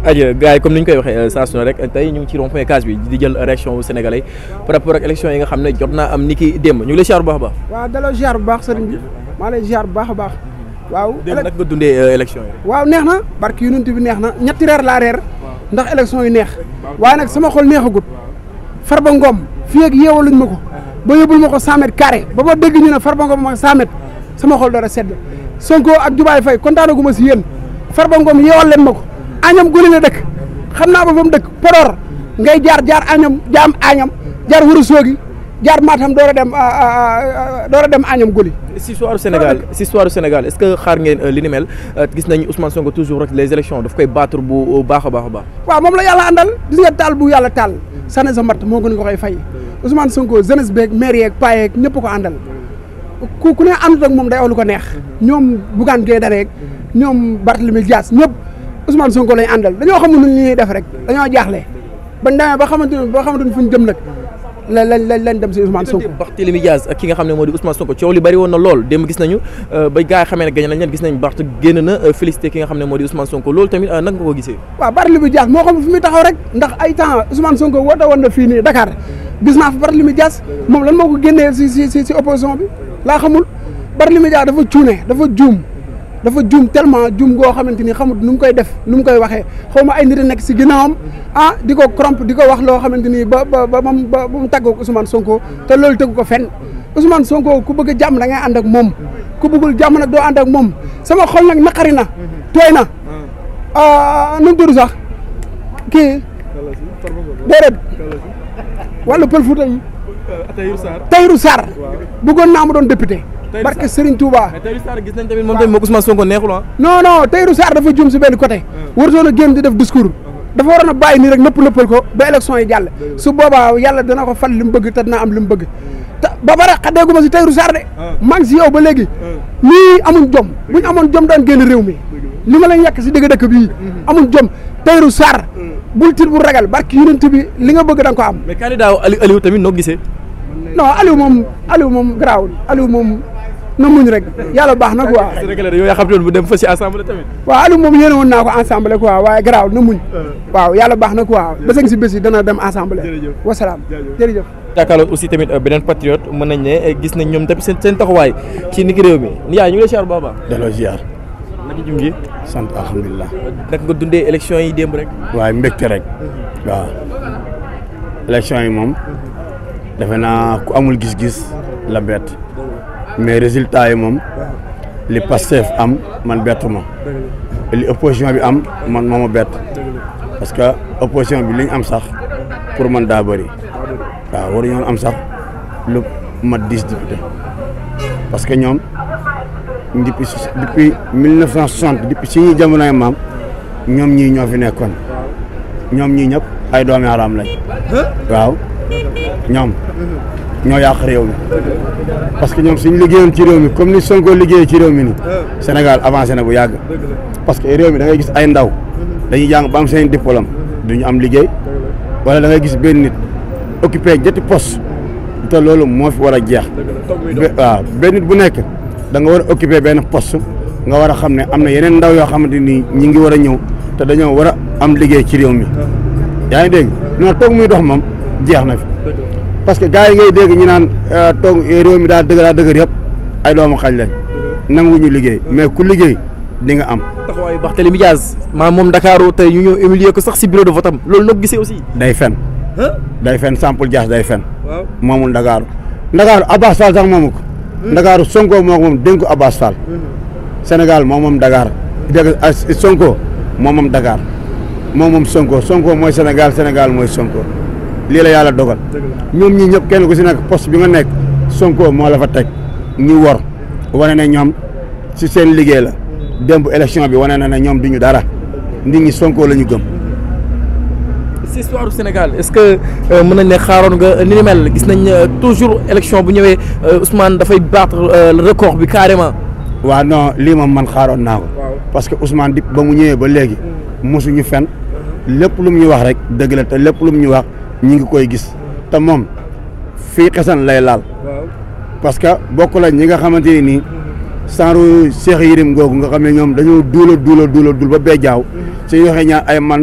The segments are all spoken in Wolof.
aja gars yi comme ni ñu koy waxee saa su ne rek tey ñu ngi ci rond-point Case bi di jël réaction wu sénégalais par rapport ak élection yi nga xam ne jot naa am ni ki démb ñu ngi lay ziar bu baax a baax. waaw daloo ziar bu baax sëriñ bi maa lay ziar bu baax a baax. waaw démb nag nga dundee élection yi. waaw neex na barki yonent bi neex na ñetti reer laa reer ndax élection yi neex waaye nag sama xol neexagut Farba Ngom fii ak yeewaluñ ma ko ba yóbbul ma ko 100 mètres carré ba ma dégg ñu ne Farba Ngom ma 100 mètres sama xol dara sedd Sonko ak Diomaye Faye kontaanaguma si yéen Farba Ngom yeewal leen ma ko añam guli la dëkk xam naa ba fa mu dëkk Podor ngay jaar añam jaar Wuro Sogi jaar Matam door a dem añam guli. si histoire du Sénégal est-ce que xaar ngeen li ni mel gis nañu Ousmane Sonko toujours rek les élections daf koy battre bu baax a baax. waaw moom la yàlla àndal gis nga taal bu yàlla taal sànni sa matt moo gën nga koy fay Ousmane Sonko jeunesse beeg maire yeeg paa yeeg ñëpp ko àndal ku ne àndut ak moom day wax lu ko neex ñoom Bougane Gueye Dany ñoom Barthélémy Dias ñëpp Ousmane Sonko lañ àndal dañoo xamul nu ñuy def rek dañoo jaaxle bañ demee ba xamante ni fu ñu jëm nag lañ dem si Ousmane Sonko. Barthélémy Dias ak ki nga xam ne moo di Ousmane Sonko coow li bari woon na lool démb gis nañu ba gars yi xamee ne gañ nañ leen gis nañ Barth génn na félicité ki nga xam ne moo di Ousmane Sonko loolu tamit naka nga ko gisee. waaw Barthélémy Dias moo xam fi muy taxaw rek ndax ay temps Ousmane Sonko woote woon na fii nii Dakar gis naa fa Barthélémy Dias moom lan moo ko génnee si opposition bi laa xamul Barthélémy Dias dafa juum tellement juum goo xamante ni xamut nu mu koy def nu mu koy waxee xaw ma ay nit a nekk si ginnaawam di ko corrompre di ko wax loo xamante ni ba mu tàggoo Ousmane Sonko te loolu tëggu ko fenn Ousmane Sonko ku bëgg jàmm da ngay ànd ak moom ku bëggul jàmm nag doo ànd ak moom sama xol nag naqari na tooy na nu mu tudd sax kii déedéet wàllu pël Fuuta yi Tahirou Sarr bëggoon naa mu doon député barke Serigne Touba. mais Tahirou Sarr gis nañ tamit moom tamit moo Ousmane Sonko neexul non Tahirou Sarr dafa juum si benn côté warutoon a génn di def discours dafa waroon a bàyyi nii rek nëppal ko ba élection yi jàll su boobaa yàlla dana ko fal li mu bëgg te dina am li mu bëgg te ba pare xadeeguma si Tahirou Sarr de maa ngi si yow ba léegi lii amuñ jom buñ amoon jom daan génn réew mi li ma lañ yàq si dëkk bii amuñ jom Tahirou Sarr bul tiit bu ragal barke yonent bi li nga bëgg da nga ko am. mais candidat Aliou tamit noo gisee. non Aliou moom garaawul Aliou moom na muñ rek yàlla baax na quoi. yow yaa xam te bu dem fa si assemblée tamit. waaw Aliou moom yéene woon naa ko assemblée quoi waaye garaawul na muñ. waaw yàlla baax na quoi bés si bés yi dana dem assemblée. jërëjëf wasalaam jërëjëf. jàkkaarloo aussi tamit beneen patriote mën nañ ne gis nañ ñoom tamit seen taxawaay ci niki réew mi Ndiaye ñu ngi lay ziar bu baax a baax. delloo ziar. naka jëm gi. sant alhamdulilah. naka nga dundee élection yi démb rek. waaye mbégte rek. waaw élection yi moom. defe naa ku amul gis-gis la bett mais résultat yi moom li Pastef am man bettu ma li opposition bi am man moo ma bett parce que opposition bi li ñu am sax pour man daa bëri waaw waruñu am sax lu mat 10 députés parce que ñoom depuis 1960 depuis suñuy jamonoy maam ñoom ñii ñoo fi nekkoon ñoom ñii ñëpp ay doomi aaraam lañ waaw ñoom ñoo yàq réew mi parce que ñoom suñu liggéeyoon ci réew mi comme ni Sonko liggéeyee ci réew mi ni Sénégal avancé na bu yàgg parce que réew mi da ngay gis ay ndaw dañuy jàng ba am seen diplôme duñu am liggéey wala da ngay gis benn nit occupé ñetti poste te loolu moo fi war a jeex waaw benn nit bu nekk da nga war a occupé benn poste nga war a xam ne am na yeneen ndaw yoo xamante ni ñi ngi war a ñëw te dañoo war a am liggéey ci réew mi yaa ngi dégg non toog muy dox moom jeex na fi parce que gars yi ngay dégg ñu naan toog réew mi daa dëgër yëpp ay doomu xañ lañ nanguwuñu liggéey mais ku liggéey di nga am. taxawaayu Barthélémy Dias maa moom Dakar tey ñu ñëw humilier ko sax si bureau de vote am loolu noo gisee aussi. day fen Sampol Dias day fen. waaw moomul Dakar Abbas Fall sax moomu ko. Dakar Sonko moo ko moom dénk ko Abbas Fall. Sénégal moom Dakar dégg Sonko moom Dakar moom Sonko mooy Sénégal mooy Sonko. lii la yàlla dogal ñoom ñii ñëpp kenn ku si nekk poste bi nga nekk Sonko moo la fa teg ñu wor wane ne ñoom si seen liggéey la démb élection bi wane na ne ñoom duñu dara nit ñi Sonko la ñu gëm. si histoire du Sénégal est-ce que mën nañ ne xaaroon nga ni mel gis nañ toujours élection bu ñëwee Ousmane dafay battre le record bi carrément. waaw non lii moom man xaaroon naa ko. parce que Ousmane di ba mu ñëwee ba léegi mosuñu fen lépp lu mu ñu wax rek dëgg la te lépp lu mu ñu wax. ñi ngi koy gis te moom fii xesan lay laal parce que bokk la ñi nga xamante ni nii sanru Cheikh Yérim googu nga xam ne ñoom dañoo duula ba bee jaaw suñu waxee ñaan ay man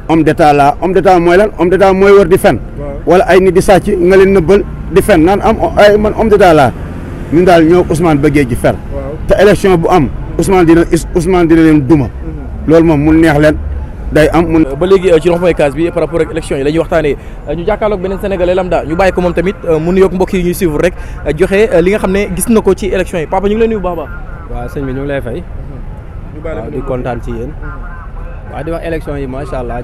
homme d'état la homme d'état mooy lan homme d'état mooy wër di fen wala ay nit di sàcc nga leen nëbbal di fen naan am ay man homme d'état la ñun daal ñoo Ousmane bëggee ji fer te élection bu am Ousmane dina leen duma loolu moom mun neex leen day am mun. ba léegi ci rond-point Case bi par rapport ak élection yi la ñuy waxtaanee ñu jàkkaarloog beneen sénégalais lambda ñu bàyyi ko moom tamit mu nuyoog mbokk yi ñuy suivre rek joxe li nga xam ne gis na ko ci élection yi papa ñu ngi lay nuyu bu baax a baax. waaw sëñ bi ñu ngi lay fay. waaw di kontaan ci yéen. waaw di wax élection yi macha allah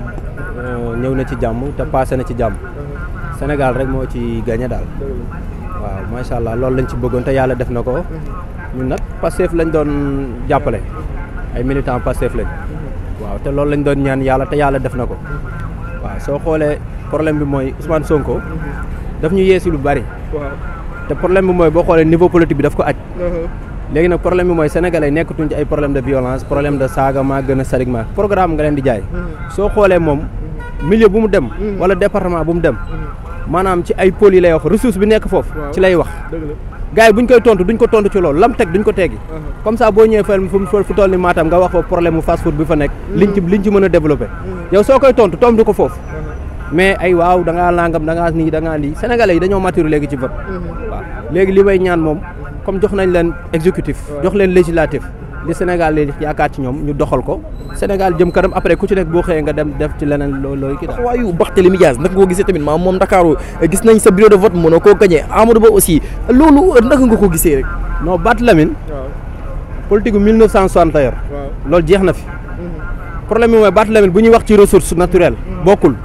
ñëw na ci jàmm te passé na ci jàmm Sénégal rek moo ci gagné daal. waaw macha allah loolu lañ ci bëggoon te yàlla def na ko ñun nag Pastef lañ doon jàppale ay militants Pastef lañ. waaw te loolu lañ doon ñaan yàlla te yàlla def na ko waaw soo xoolee problème bi mooy Ousmane Sonko daf ñu yeesi lu bari. te problème bi mooy boo xoolee niveau politique bi daf ko aj léegi nag problème bi mooy sénégalais nekkatuñ ci ay problème de violence problème de saaga maa gën a sarig ma programme nga leen di jaay. soo xoolee moom milieu bu mu dem. wala département bu mu dem. maanaam ci ay pôles yi lay wax ressource bi nekk foofu. ci lay wax. gars yi buñ koy tontu duñ ko tontu ci loolu lam teg duñ ko teggi comme ça boo ñëwee fu toll ni Matam nga wax fa problème mu fast food bi fa nekk liñ ci mën a développé yow soo koy tontu du ko foofu mais ay waaw da ngaa langam da ngaa nii da ngaa lii sénégalais yi dañoo mature léegi ci vote waaw léegi li may ñaan moom comme jox nañ leen exécutif jox leen législatif li Sénégal li yaakaar ci ñoom ñu doxal ko Sénégal jëm kanam après ku ci nekk boo xëyee nga dem def ci leneen loolu kii daal. waayu Barthélémy Dias naka nga ko gisee tamit maam moom Ndakaaru gis nañ sa bureau de vote mënoo koo gagné Amadou Ba aussi loolu naka nga ko gisee rek. non Barthélémy politique gu 1961. loolu jeex na fi. problème bi mooy Barthélémy bu ñuy wax ci ressource naturelle bokkul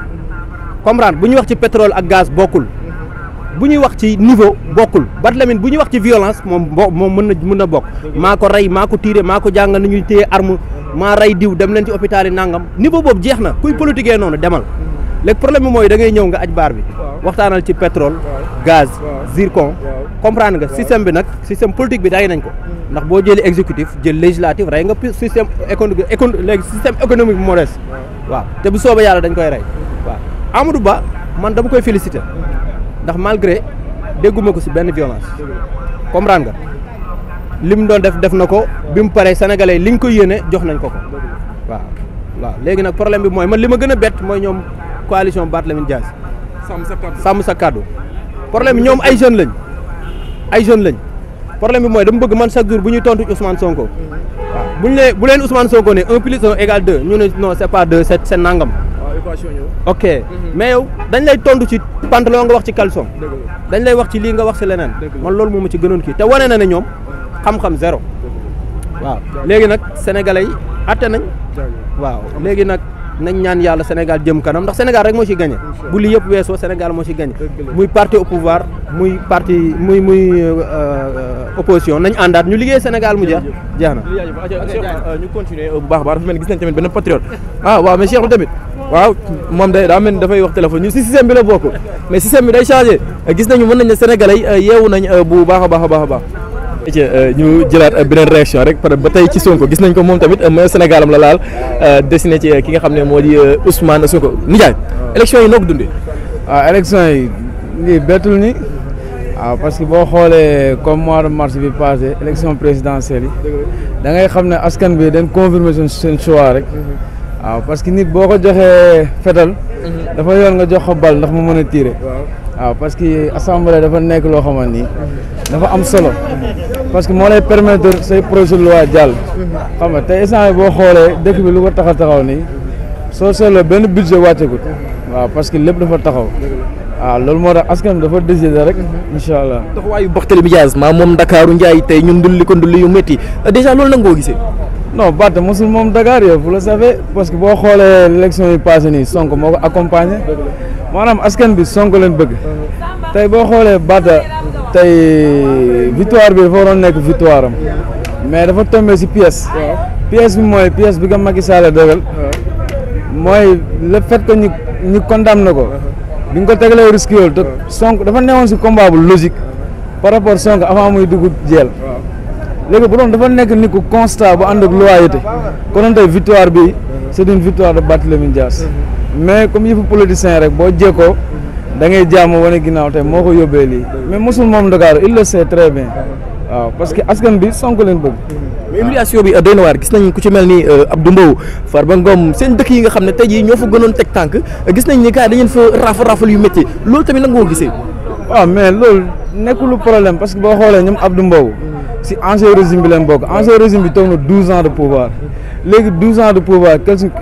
comprendre bu ñuy wax ci pétrole ak gaz bokkul bu ñuy wax ci niveau bokkul Barthélémy bu ñuy wax ci violence moom mën na bokk maa ko rey maa ko tiire maa ko jàngal ni ñuy téye arme maa rey diw dem leen ci hôpital yi nangam niveau boobu jeex na kuy politiquer noonu demal léegi problème bi mooy da ngay ñëw nga aj baar bi waxtaanal ci pétrole gaz zircon comprendre nga système bi nag système politique bi day nañ ko ndax boo jëlee exécutif jël législatif rey nga système léegi système économique bi moo des waaw te bu soobee yàlla dañ koy rey waaw Amadou Ba man dama koy féliciter ndax malgré dégguma ko ci benn violence comprendre nga li mu doon def na ko bi mu paree sénégalais liñ ko yéene jox nañ ko waaw léegi nag problème bi mooy man li ma gën a bett mooy ñoom coalition Barthélémy Dias sàmm sa kàddu problème bi ñoom ay jeunes lañ problème bi mooy dama bëgg man chaque jour bu ñuy tontu Ousmane Sonko waaw bu leen Ousmane Sonko ne 1 + 1 = 2 ñu ne non c'est pas 2 c'est nangam ok mais yow dañ lay tontu ci pantalon nga wax ci caleçon dañ lay wax ci lii nga wax ci leneen man loolu moom ma ci gënoon kii te wane na ne ñoom xam-xam zéro waaw léegi nag sénégalais yi atte nañ waaw léegi nag nañ ñaan yàlla Sénégal jëm kanam ndax Sénégal rek moo ci gagné bu li yëpp weesoo Sénégal moo ci gagné muy parti au pouvoir muy parti muy opposition nañ àndaat ñu liggéey Sénégal mu jeex na. ñu continuer bu baax a baax dafa mel ni gis nañ tamit benn patriote waaw mais Cheikh tamit waaw moom day daa mel ni dafay wax téléphone ñu si système bi la bokk mais système bi day changé gis nañu mën nañ ne sénégalais yeewu nañ bu baax a baax. ñu jëlaat beneen réaction rek ba tey ci Sonko gis nañ ko moom tamit mooy Sénégalam la laal dessiné ci ki nga xam ne moo di Ousmane Sonko nijaay élection yi noo ko dundee. waaw élection yi lii bettul ni waaw parce que boo xoolee comme mois de mars bi passé élection présidentielle yi da ngay xam ne askan bi dañ confirmer seen choix rek waaw parce que nit boo ko joxee fetal dafa yoon nga jox ko bal ndax mu mën a tirer waaw parce que assemblée dafa nekk loo xamante ni dafa am solo parce que moo lay permettre say projet de loi jàll xam nga tey instant boo xoolee dëkk bi lu ko taxaw nii soo seetloo benn budget wàccegut waaw parce que lépp dafa taxaw waaw loolu moo tax askan bi dafa décider rek incha allah. taxawaayu Barthélémy Dias moom Ndakaaru Ndiaye tey ñun ndulli yu métti déjà loolu nag ngoo gisee. non Barth mosul moom Dakar yow vous le savez parce que boo xoolee élection yi passé nii Sonko moo ko accompagné maanaam askan bi Sonko leen bëgg tey boo xoolee Barth tey victoire bi dafa waroon nekk victoire am mais dafa tombé si pièce bi mooy pièce bi nga Macky Sall dogal mooy le fait que ñu condamné ko bi nga ko tegalee risque yoolu te Sonko dafa newoon si combat bu logique par rapport Sonko avant muy dugg jeel léegi bu doon dafa nekk ni ku constat bu ànd ak loyauté konoon tey victoire bi c'est une victoire de Barthélémy Dias mais comme yëfu politicien rek boo jekkoo da ngay jàmm wane ginnaaw tey moo ko yóbbee lii mais mosul moom Dakar il le sait très bien waaw parce que askan bi Sonko leen bëgg. mais humiliation bi doy na waar gis nañ ku ci mel ni Abdou Mbow Farba Ngom seen dëkk yi nga xam ne tey jii ñoo fa gënoon teg tànk gis nañ ni gars yi dañu fa rafal yu métti loolu tamit nag nga ko gisee. waaw mais loolu nekkul problème parce que boo xoolee ñoom Abdou Mbow si ancien régime bi leen bokk ancien régime bi toog na 12 ans de pouvoir léegi 12 ans de pouvoir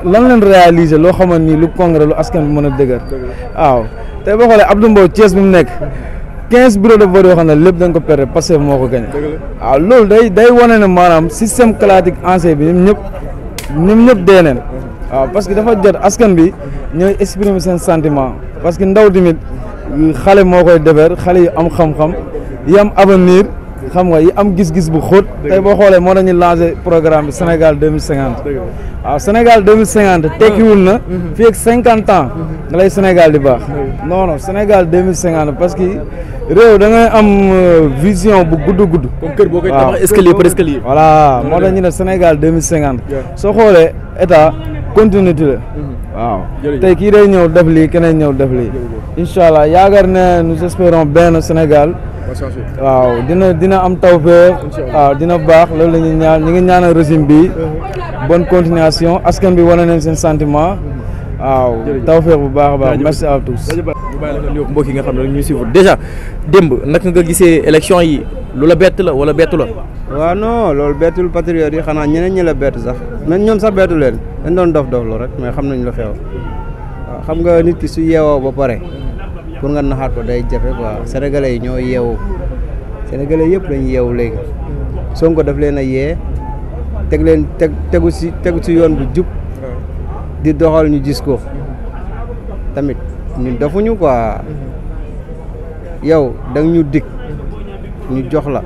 lan leen réaliser loo xamante ni lu congrès lu askan bi mën a dëgër waaw tey boo xoolee Abdou Mbow Thiès bi mu nekk 15 bureaux de vote yoo xam ne lépp dañ ko perdre parce que moo ko gagné waaw loolu day wane ne maanaam système classique ancien bi ñoom ñëpp dee neen waaw parce que dafa jot askan bi ñooy exprimer seen sentiment parce que ndaw tamit xale moo koy defar xale yi am xam-xam yi am avenir xam nga yi am gis-gis bu xóot tey boo xoolee moo dañuy lancé programme bi Sénégal 2050 waaw Sénégal 2050 tekkiwul na fii ak 50 ans nga lay Sénégal di baax non Sénégal 2050 parce que réew da ngay am vision bu gudd comme kër boo koy tabax escalier par escalier. voilà moo tax ñu ne Sénégal 2050 soo xoolee état continuité la waaw tey kii day ñëw def lii keneen ñëw def lii incha allah yaakaar ne nous espérons bien Sénégal waaw dina am tawfeex waaw dina baax loolu la ñuy ñaan ñu ngi ñaanal régime bi bonne continuation askan bi wane nañ seen sentiment waaw tawfeex bu baax a baax merci à tous. ñu bàyyi la nga nuyu mbokk yi nga xam ne ñuy suivre déjà démb naka nga gisee élection yi lu la bett la wala bettu la. waaw non loolu bettul patriote yi xanaa ñeneen ñi la bett sax même ñoom sax bettu leen dañ doon dof-doflu rek mais xam nañ lu xew waaw xam nga nit ki su yeewoo ba pare pour nga naxaat ko day jafe quoi sénégalais yi ñoo yeewu sénégalais yëpp lañ yeewu léegi Sonko daf leen a yee tegu si yoon bu jub di doxal ñu gis ko tamit ñun defuñu quoi yow da ñu dig ñu jox la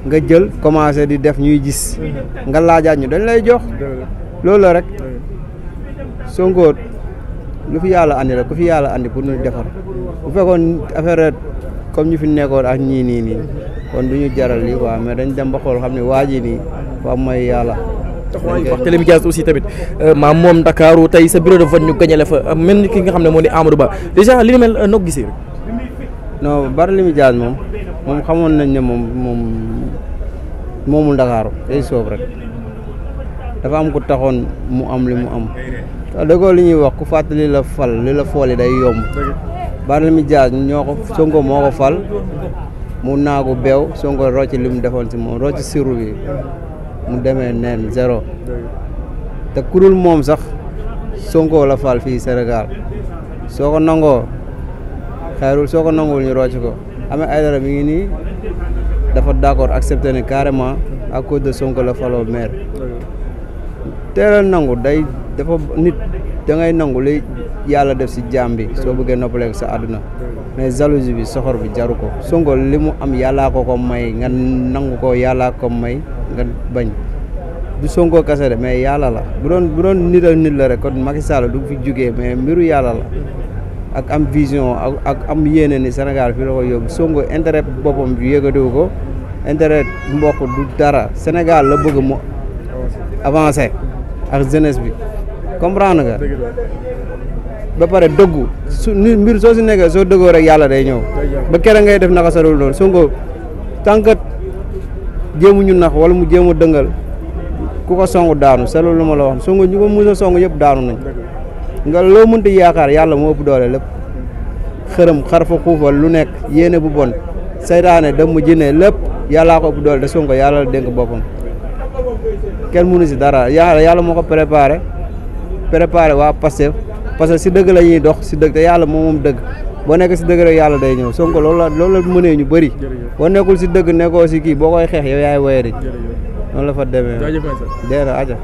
nga jël commencé di def ñuy gis nga laajaat ñu dañ lay jox loolu la rek Sonko lu fi yàlla andi rek ku fi yàlla andi pour ñu defar bu fekkoon affaire comme ñu fi nekkoon ak ñii nii kon du ñu jaral lii quoi mais dañ dem ba xool xam ne waa ji nii waa mooy yàlla. wax télémédias aussi tamit maam moom Ndakaaru tey sa bureau de vote ñu gañale fa mel ni ki nga xam ne moo di Amadou Ba déjà li ni mel noo gisee rek. non Barthélémy Dias moom xamoon nañ ne moomul Ndakaaru day soob rek dafa am ku taxoon mu am li mu am te dëggoo li ñuy wax ku fàttali la fal li la fooli day yomb Barthélémy Dias Sonko moo ko fal mu naagu beew Sonko rocci li mu defoon si moom rocci siru bi mu demee neen zéro te kurul moom sax Sonko la fal fii Sénégal soo ko nangoo xayrul soo ko nanguwul ñu rocc ko Ahmed Aïdara mi ngi nii dafa d'accord accepté ne carrément à cause de Sonko la faloo maire teelal nangu dafa nit da ngay nangu li yàlla def si jaam bi soo bëggee noppaleeko sa àdduna mais jalousie bi soxor bi jaru ko Sonko li mu am yàllaa ko may nga nangu ko yàllaa ko may nga bañ du Sonko kase de mais yàlla la bu doon nit ak nit la rek kon Macky Sall du fi jógee mais mbiru yàlla la ak am vision ak am yéene ni Sénégal fii la ko yóbbu Sonko intérêt boppam bi yëgadiwu ko intérêt mbokk du dara Sénégal la bëgg mu avancer ak jeunesse bi comprendre nga ba pare dëggu mbir soo si nekkee soo dëggoo rek yàlla day ñëw ba kere ngay def naka sarul doon Sonko tànkat jéemuñu nax wala mu jéem a dëngal ku ko song daanu c'est loolu ma la wax Sonko ñu ko mos a song yëpp daanu nañ nga loo mënti yaakaar yàlla moo ëpp doole lépp xërëm xar fa xuufal lu nekk yéene bu bon saytaane dem mu jinne lépp yàllaa ko ëpp doole te Sonko yàlla la dénk boppam kenn mënu si dara yàlla moo ko préparé waa Pastef parce que si dëgg la ñuy dox si dëgg te yàlla moom dëgg boo nekk si dëgg rek yàlla day ñëw Sonko loolu la mënee ñu bëri boo nekkul si dëgg nekkoo si kii boo koy xeex yow yaay woye di noonu la fa demee. jaajëf waay sax dee na aja